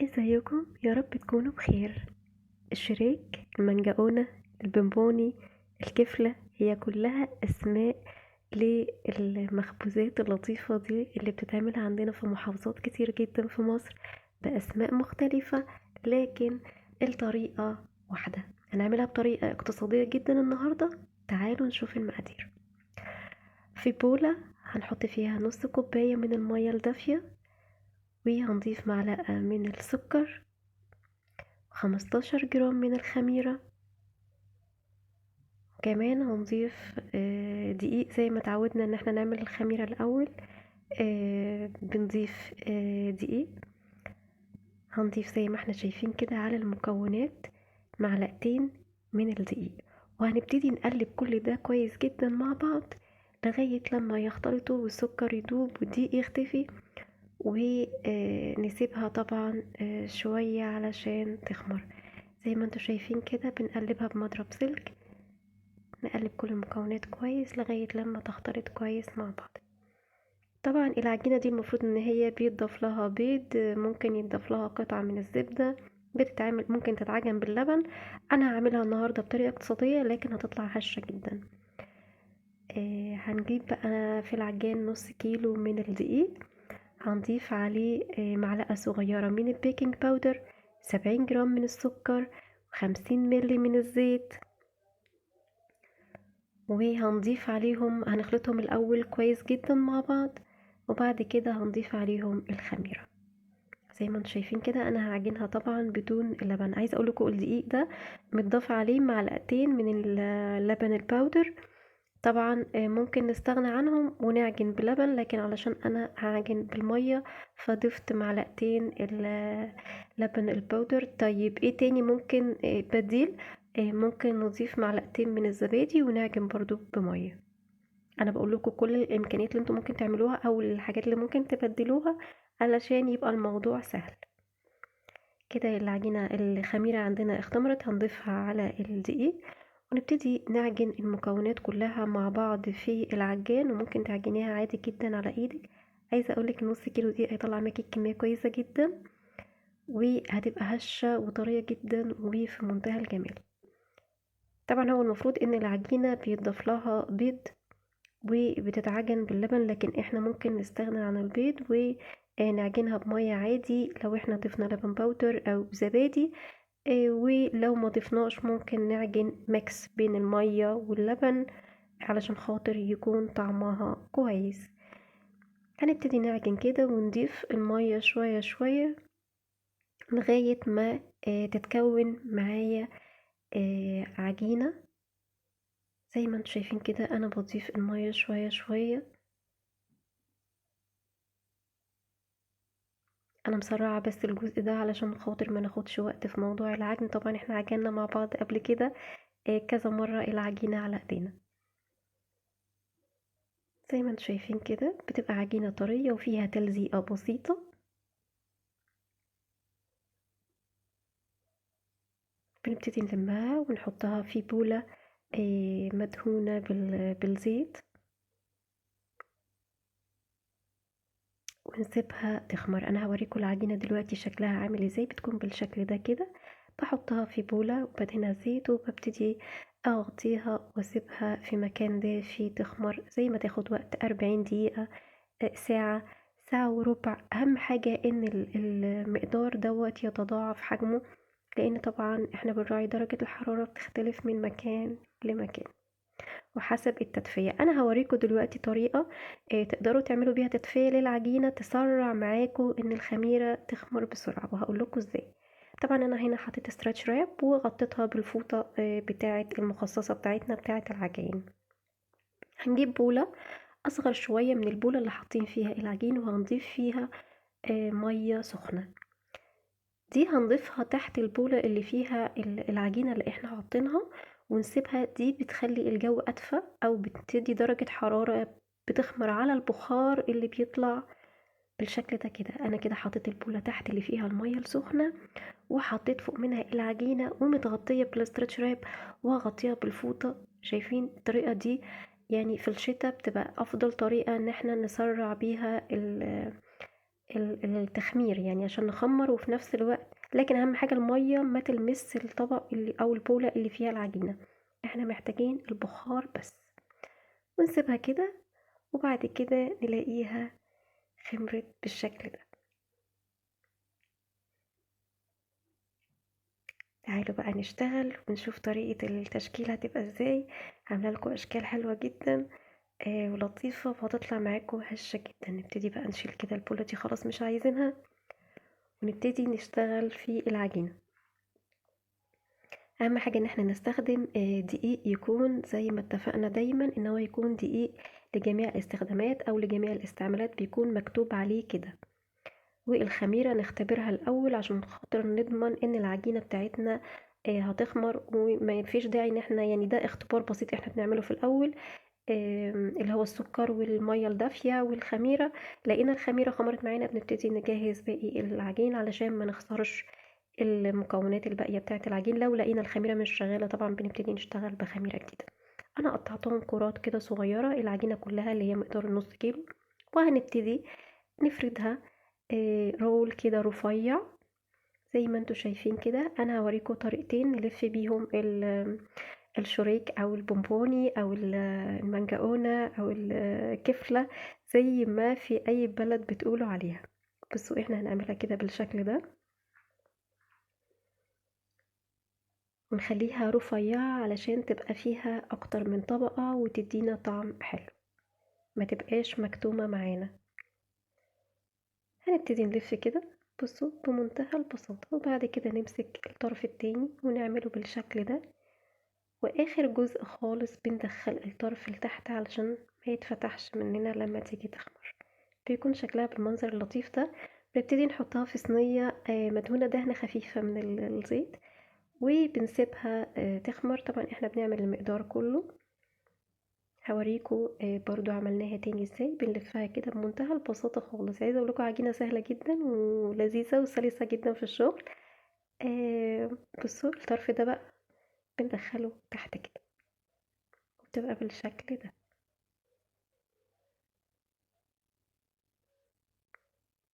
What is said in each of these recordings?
ازيكم؟ يا رب تكونوا بخير. الشريك، المنجقونة، البمبوني، الكفلة، هي كلها اسماء للمخبوزات اللطيفة دي اللي بتتعمل عندنا في محافظات كتير جدا في مصر بأسماء مختلفة، لكن الطريقة واحدة. هنعملها بطريقة اقتصادية جدا النهاردة. تعالوا نشوف المقادير. في بولة هنحط فيها نص كوباية من المية الدافية، وهنضيف معلقة من السكر، 15 جرام من الخميرة، كمان هنضيف دقيق زي ما تعودنا ان احنا نعمل الخميرة الاول. بنضيف دقيق. هنضيف زي ما احنا شايفين كده على المكونات معلقتين من الدقيق، وهنبتدي نقلب كل ده كويس جدا مع بعض لغاية لما يختلطوا والسكر يدوب والدقيق يختفي، ونسيبها طبعا شوية علشان تخمر. زي ما انتم شايفين كده بنقلبها بمضرب سلك، نقلب كل المكونات كويس لغاية لما تختلط كويس مع بعض. طبعا العجينة دي المفروض ان هي بيتضاف لها بيض، ممكن يتضاف لها قطعة من الزبدة، ممكن تتعجن باللبن. انا هعملها النهاردة بطريقة اقتصادية لكن هتطلع هشة جدا. هنجيب بقى في العجان نص كيلو من الدقيق، هنضيف عليه معلقة صغيرة من ال baking powder، 70 جرام من السكر، 50 ملي من الزيت، وهنضيف عليهم، هنخلطهم الأول كويس جدا مع بعض، وبعد كده هنضيف عليهم الخميرة. زي ما انتم شايفين كده انا هعجنها طبعا بدون لبن. عايزه اقول لكم الدقيق ده متضاف عليه معلقتين من اللبن ال powder، طبعا ممكن نستغنى عنهم ونعجن بلبن، لكن علشان انا هعجن بالميه فضفت معلقتين اللبن ال powder. طيب ايه تاني ممكن بديل؟ ممكن نضيف معلقتين من الزبادي ونعجن برضو بميه. انا بقول لكم كل الامكانيات اللي انتم ممكن تعملوها او الحاجات اللي ممكن تبدلوها علشان يبقى الموضوع سهل. كده العجينه الخميره عندنا اختمرت، هنضيفها على الدقيق ونبتدي نعجن المكونات كلها مع بعض في العجان، وممكن تعجنيها عادي جدا على ايدك. عايزه اقولك نص كيلو دقيق هيطلع معاكي كميه كويسه جدا، وهتبقى هشه وطريه جدا وفي منتهى الجمال. طبعا هو المفروض ان العجينه بيتضاف لها بيض وبتتعجن باللبن، لكن احنا ممكن نستغنى عن البيض ونعجنها بميه عادي لو احنا ضفنا لبن powder او زبادي، ولو ما ضفناش ممكن نعجن mix بين المية واللبن علشان خاطر يكون طعمها كويس. هنبتدي نعجن كده ونضيف المية شوية شوية لغاية ما تتكون معايا عجينة. زي ما انتم شايفين كده انا بضيف المية شوية شوية. انا مسرعة بس الجزء ده علشان خاطر ما ناخدش وقت في موضوع العجن. طبعا احنا عجنا مع بعض قبل كده كذا مرة العجينة على ايدينا. زي ما انتم شايفين كده بتبقى عجينة طرية وفيها تلزيقة بسيطة. بنبتدي نلمها ونحطها في بولة مدهونة بالزيت ونسيبها تخمر. انا هوريكم العجينة دلوقتي شكلها عامل ازاي. بتكون بالشكل ده كده. بحطها في بولة وبدهنها زيت وببتدي اغطيها واسيبها في مكان دافي تخمر، زي ما تاخد وقت 40 دقيقة، ساعة، ساعة وربع. اهم حاجة ان المقدار دوت يتضاعف حجمه، لان طبعا احنا بنراعي درجة الحرارة بتختلف من مكان لمكان وحسب التدفئة. انا هوريكم دلوقتي طريقة تقدروا تعملوا بيها تدفئة للعجينة تسرع معاكم ان الخميرة تخمر بسرعة، وهقول لكم ازاي. طبعا انا هنا حطيت stretch wrap وغطيتها بالفوطة بتاعة المخصصة بتاعتنا بتاعة العجين. هنجيب بولة اصغر شوية من البولة اللي حاطين فيها العجين، وهنضيف فيها مية سخنة. دي هنضيفها تحت البولة اللي فيها العجينة اللي احنا حاطينها ونسيبها. دي بتخلي الجو ادفى او بتدي درجة حرارة بتخمر على البخار اللي بيطلع بالشكل ده كده. انا كده حطيت البولة تحت اللي فيها المية السخنة، وحطيت فوق منها العجينة ومتغطية بالستريتش راب وغطيها بالفوطة. شايفين الطريقة دي؟ في الشتاء بتبقى افضل طريقة ان احنا نسرع بيها التخمير، يعني عشان نخمر وفي نفس الوقت، لكن اهم حاجة المية ما تلمس الطبق اللي او البوله اللي فيها العجينة، احنا محتاجين البخار بس. ونسيبها كده، وبعد كده نلاقيها خمرت بالشكل ده. تعالوا بقى نشتغل ونشوف طريقة التشكيل هتبقى ازاي. عامله لكم اشكال حلوة جدا ولطيفة، وهتطلع معاكم هشة جدا. نبتدي بقى نشيل كده البولة دي، خلاص مش عايزينها، ونبتدي نشتغل في العجينة. اهم حاجة ان احنا نستخدم دقيق يكون زي ما اتفقنا دايما ان هو يكون دقيق لجميع الاستخدامات او لجميع الاستعمالات، بيكون مكتوب عليه كده. والخميرة نختبرها الاول عشان خاطر نضمن ان العجينة بتاعتنا هتخمر، وما فيش داعي ان احنا يعني ده اختبار بسيط احنا بنعمله في الاول، اللي هو السكر والمية الدافية والخميرة. لقينا الخميرة خمرت معانا بنبتدي نجهز باقي العجين علشان ما نخسرش المكونات الباقية بتاعة العجين. لو لقينا الخميرة مش شغالة طبعا بنبتدي نشتغل بخميرة جديدة. انا قطعتهم كرات كده صغيرة، العجينة كلها اللي هي مقدار النص كيلو، وهنبتدي نفردها رول كده رفيع زي ما انتوا شايفين كده. انا هوريكم طريقتين نلف بيهم الشريك او البونبوني او المانجاونة او الكفلة زي ما في اي بلد بتقولوا عليها. بصوا احنا هنعملها كده بالشكل ده، ونخليها رفيعة علشان تبقى فيها اكتر من طبقة وتدينا طعم حلو، ما تبقاش مكتومة معانا. هنبتدي نلف كده بصوا بمنتهى البساطة، وبعد كده نمسك الطرف التاني ونعمله بالشكل ده، واخر جزء خالص بندخل الطرف لتحت علشان ما يتفتحش مننا لما تيجي تخمر. بيكون شكلها بالمنظر اللطيف ده. بنبتدي نحطها في صينية مدهونة دهنة خفيفة من الزيت، وبنسيبها تخمر. طبعا احنا بنعمل المقدار كله، هوريكم برضو عملناها تاني ازاي. بنلفها كده بمنتهى البساطة خالص. عايزة اقولكم عجينة سهلة جدا ولذيذة وسلسة جدا في الشغل. بصوا الطرف ده بقى بندخله تحت كده، وبتبقى بالشكل ده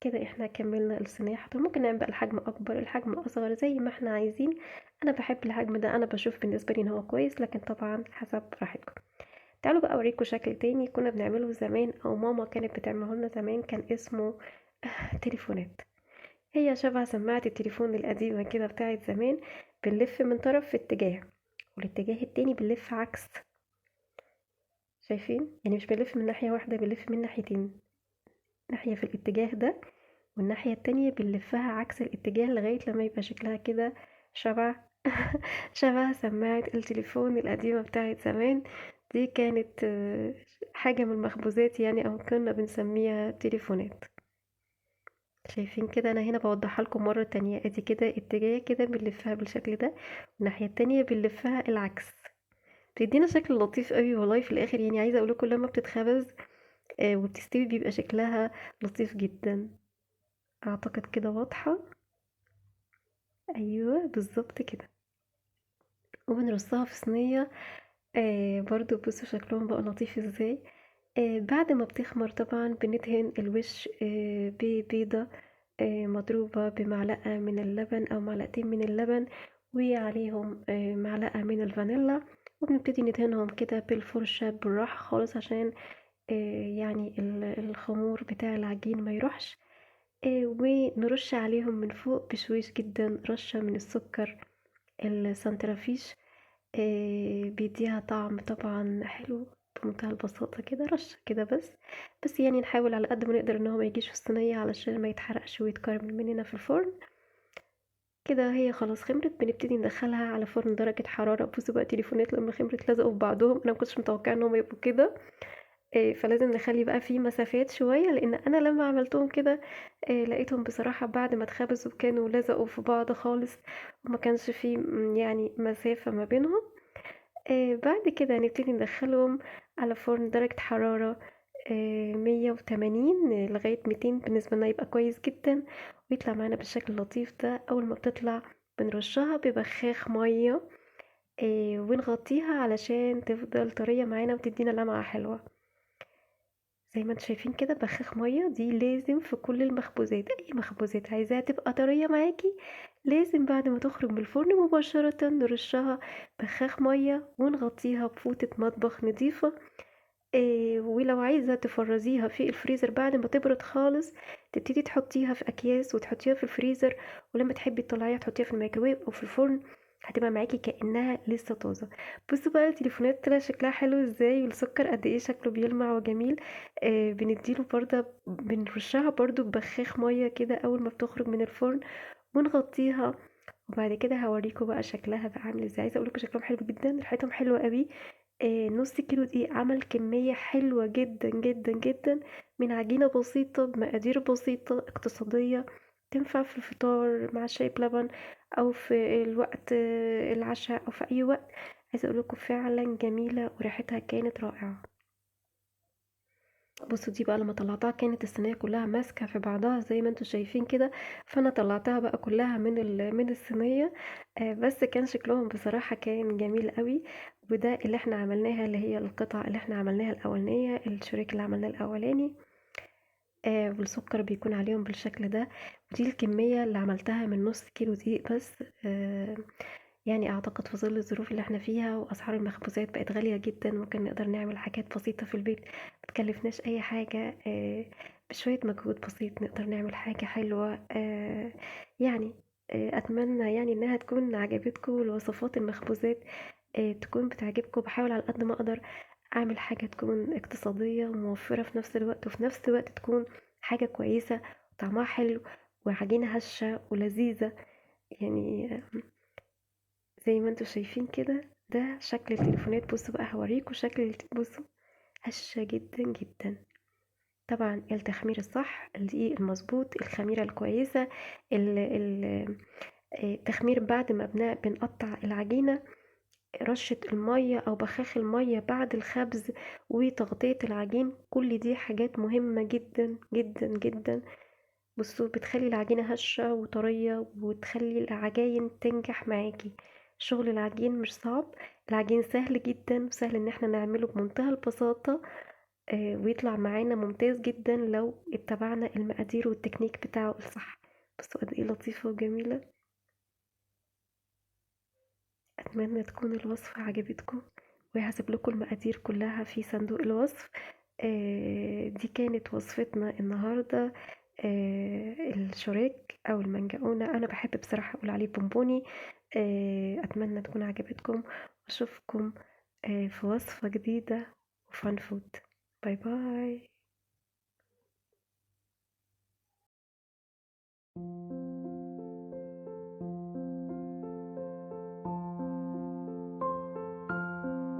كده. احنا كملنا الصينية. حتى ممكن نعمل بقى الحجم اكبر الحجم اصغر زي ما احنا عايزين. انا بحب الحجم ده، انا بشوف بالنسبة لي ان هو كويس، لكن طبعا حسب راحتكم. تعالوا بقى اوريكم شكل تاني كنا بنعمله زمان، او ماما كانت بتعمله لنا زمان، كان اسمه تليفونات. هي شبه سماعة التليفون القديمة كده بتاعت زمان. بنلف من طرف في اتجاه، والاتجاه التاني بنلف عكس. شايفين؟ يعني مش بنلف من ناحية واحدة، بنلف من ناحيتين، ناحية في الاتجاه ده والناحية التانية بنلفها عكس الاتجاه لغاية لما يبقى شكلها كده شبه سماعة التليفون القديمة بتاعت زمان. دي كانت حاجة من المخبوزات يعني، او كنا بنسميها تليفونات. شايفين كده؟ انا هنا بوضحها لكم مرة تانية. ادي كده اتجاه كده بنلفها بالشكل ده، والناحية التانية بنلفها العكس، بتدينا شكل لطيف قوي والله في الاخر. يعني عايزة اقول لكم لما بتتخبز وبتستوي بيبقى شكلها لطيف جدا. اعتقد كده واضحة. ايوه بالظبط كده. وبنرصها في صينية. برضو بصوا شكلهم بقى لطيف ازاي. بعد ما بتخمر طبعا بندهن الوش ببيضة مضروبة بمعلقة من اللبن او معلقتين من اللبن، وعليهم معلقة من الفانيلا، وبنبتدي ندهنهم كده بالفرشة بالراحة خالص عشان يعني الخمور بتاع العجين ما يروحش. ونرش عليهم من فوق بشويش جدا رشة من السكر السنترافيش، بيديها طعم طبعا حلو بمنتهى البساطة كده، رشة كده بس يعني نحاول على قد ما نقدر ان هو ما يجيش في الصينية علشان ما يتحرقش ويتكرمل مننا في الفرن. كده هي خلاص خمرت، بنبتدي ندخلها على فرن درجة حرارة. بصوا بقى تليفونات لما خمرت لزقوا في بعضهم، انا ما كنتش متوقعة ان هم يبقوا كده، فلازم نخلي بقى في مسافات شوية، لان انا لما عملتهم كده لقيتهم بصراحة بعد ما اتخبزوا كانوا لزقوا في بعض خالص، وما كانش في يعني مسافة ما بينهم. بعد كده هنبتدي ندخلهم على فرن درجة حرارة 180 لغاية 200، بالنسبة لنا يبقى كويس جدا، ويطلع معانا بالشكل اللطيف ده. أول ما بتطلع بنرشها ببخاخ مية ونغطيها علشان تفضل طرية معانا وتدينا لمعة حلوة. زي ما انتم شايفين كده بخاخ مية، دي لازم في كل المخبوزات، اي مخبوزات عايزاها تبقى طرية معاكي لازم بعد ما تخرج من الفرن مباشرة نرشها بخاخ مية ونغطيها بفوطه مطبخ نظيفة. ولو عايزه تفرزيها في الفريزر بعد ما تبرد خالص تبتدي تحطيها في اكياس وتحطيها في الفريزر، ولما تحبي تطلعيها تحطيها في الميكروويف او في الفرن، هتبقى معاكي كانها لسه طازة. بصوا بقى التليفونات طلع شكلها حلو ازاي، والسكر قد ايه شكله بيلمع وجميل. بنديله برده، بنرشها برده ببخاخ مية كده اول ما بتخرج من الفرن ونغطيها. وبعد كده هوريكم بقى شكلها بقى عامل ازاي. عايزه اقول لكم شكلهم حلو جدا، ريحتهم حلوة قوي. نص كيلو دقيق عمل كمية حلوة جدا جدا جدا من عجينه بسيطة بمقادير بسيطة اقتصادية، تنفع في الفطار مع شاي بلبن او في الوقت العشاء او في اي وقت. عايزه اقول لكم فعلا جميلة وريحتها كانت رائعة. بصوا دي بقى لما طلعتها كانت الصينية كلها ماسكه في بعضها زي ما انتم شايفين كده، فانا طلعتها بقى كلها من الصينية. بس كان شكلهم بصراحة كان جميل قوي. وده اللي احنا عملناها، اللي هي القطع اللي احنا عملناها الاولانية، الشريك اللي عملناه الاولاني. والسكر بيكون عليهم بالشكل ده. ودي الكمية اللي عملتها من نص كيلو دقيق بس. يعني اعتقد في ظل الظروف اللي احنا فيها واسعار المخبوزات بقت غالية جدا، ممكن نقدر نعمل حاجات بسيطة في البيت متكلفناش اي حاجة. بشوية مجهود بسيط نقدر نعمل حاجة حلوة. يعني اتمنى يعني انها تكون عجبتكم الوصفات المخبوزات، تكون بتعجبكم. بحاول على قد ما اقدر اعمل حاجة تكون اقتصادية وموفرة في نفس الوقت، وفي نفس الوقت تكون حاجة كويسة وطعمها حلو وعجينة هشة ولذيذة. يعني زي ما انتم شايفين كده ده شكل التليفونات. بصوا بقى هوريكم شكل، بصوا هشة جدا جدا. طبعا التخمير الصح، الدقيق المظبوط، الخميرة الكويسة، التخمير بعد ما بنقطع العجينة، رشة المية او بخاخ المية بعد الخبز، وتغطية العجين، كل دي حاجات مهمة جدا جدا جدا. بصوا بتخلي العجينة هشة وطرية وتخلي العجاين تنجح معاكي. شغل العجين مش صعب، العجين سهل جدا وسهل ان احنا نعمله بمنتهى البساطة، ويطلع معانا ممتاز جدا لو اتبعنا المقادير والتكنيك بتاعه الصح. بصوا قد ايه لطيفة وجميلة. اتمنى تكون الوصفة عجبتكم، وهسيب لكم المقادير كلها في صندوق الوصف. دي كانت وصفتنا النهاردة، الشريك او المنجقونة، انا بحب بصراحة اقول عليه بونبوني. اتمنى تكون عجبتكم، واشوفكم في وصفة جديدة و fun food. bye bye.